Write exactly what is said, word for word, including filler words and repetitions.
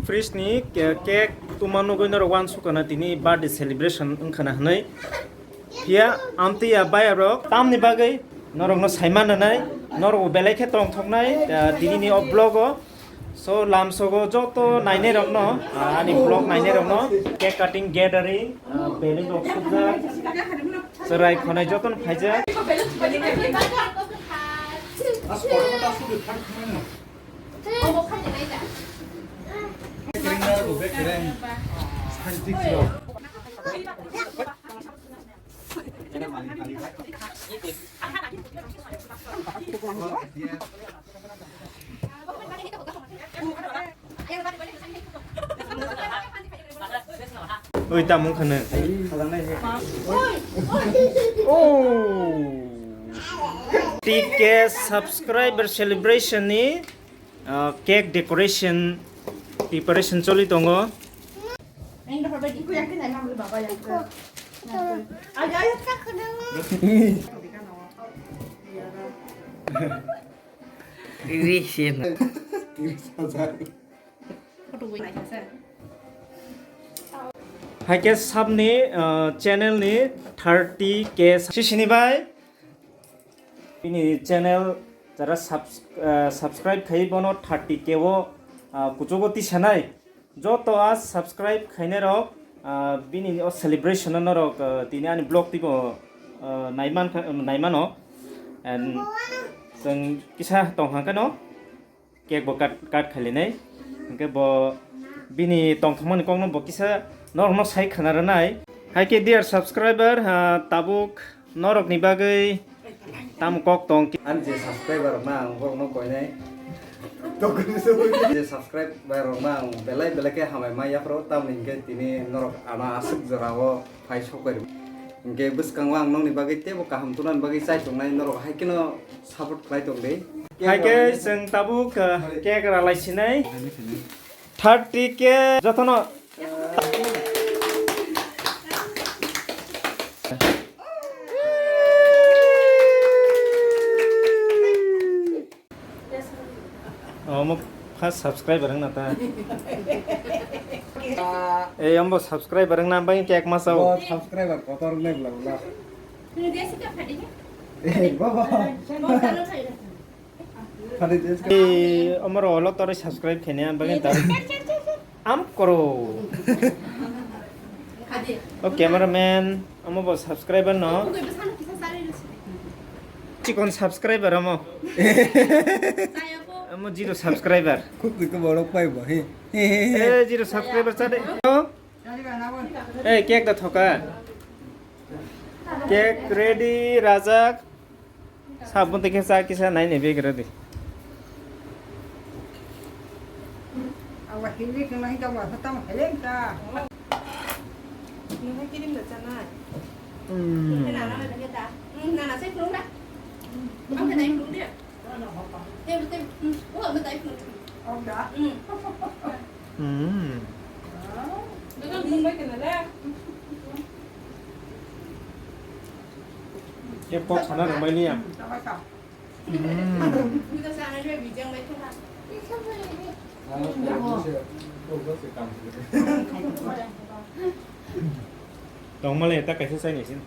Fridge ni ke-, cake tuma nugwi norok uansukha na tini birthday celebration wngkha na hwnwi. Phiya amtwi ya bayarok tamni bagwi norokno saima nanai, norok belai khe tongthoknai, ah, tinini o vlog o. So, lamsogo joto nainairokno, ah, ani vlog nainairokno cake cutting gathering, ah, belai rok sukjak, chwrai khonai jotono phaijak. Oi, tamo khana. Oh. T K subscriber celebration ni, ah, cake decoration preparation choli tongo. Ri sin. Hai khe sabni, ah, channel ni thirty K sisini bai. Bini channel jara subs-, ah, subscribe khai bono thirty K o, ah, kuchugo tisanai. Joto a subscribe khainai rok, ah, bini o celebration o norok, ah, tini ani vlog twibo, ah, naiman kha, naimano. And chwng kisa tong hang khe no. Cake bo cut, cut khailainai. Hwnkhe bo bini tongthokmani kokno bo kisa norokno sai khna rwnai. Hai khe dear subscriber, ha, tabuk norokni bagwi tamo kok tong. Ani je subscriber rokno ang borokno koinai. Je subscriber rokno ang belai belai khe hambai ma yapharo, tamoni hwnkhe tini norok ano aswk jorao phai sokphairok. Hwnkhe bwskango ang nokni bagwi teibo kaham tubunani bagwi chai tongnai, norok hai kheno support khlai tongdi. Hai khe chwng tabuk, uh, cake ralai sinai. Thirty K jotono. Omo first subscriber wngna ta. Eh, ambo subscriber wngna bang cake ma sao. Bo subscriber kotor wngnai bla bla. Eh, baba. Phadi Jessica. Eh, amaro olo tore subscribe khaina bang ta. Am koro. O cameraman, amo bo subscriber no. Chikon subscriber amo. Amo zero subscriber. Khuk tu borok pai bo, he. Eh, zero subscriber chade. Eh, cake da thoka. Cake ready, rajak. Sabun tei khe cha kisa nai nai begra di. Awa hindi ko nahi ka wa tam hele ka. Nung hai kirim da cha nai. Hmm. Nana sai phulung da. Ang ka nai phulung dia. Table, table. Hmm. Oh, ang ka nai phulung. Oh, da. Hmm. Hmm. Dagang phulung bai kena da. Ye pok sana rwmai liya. Tongmale ta kaisa chai naisin.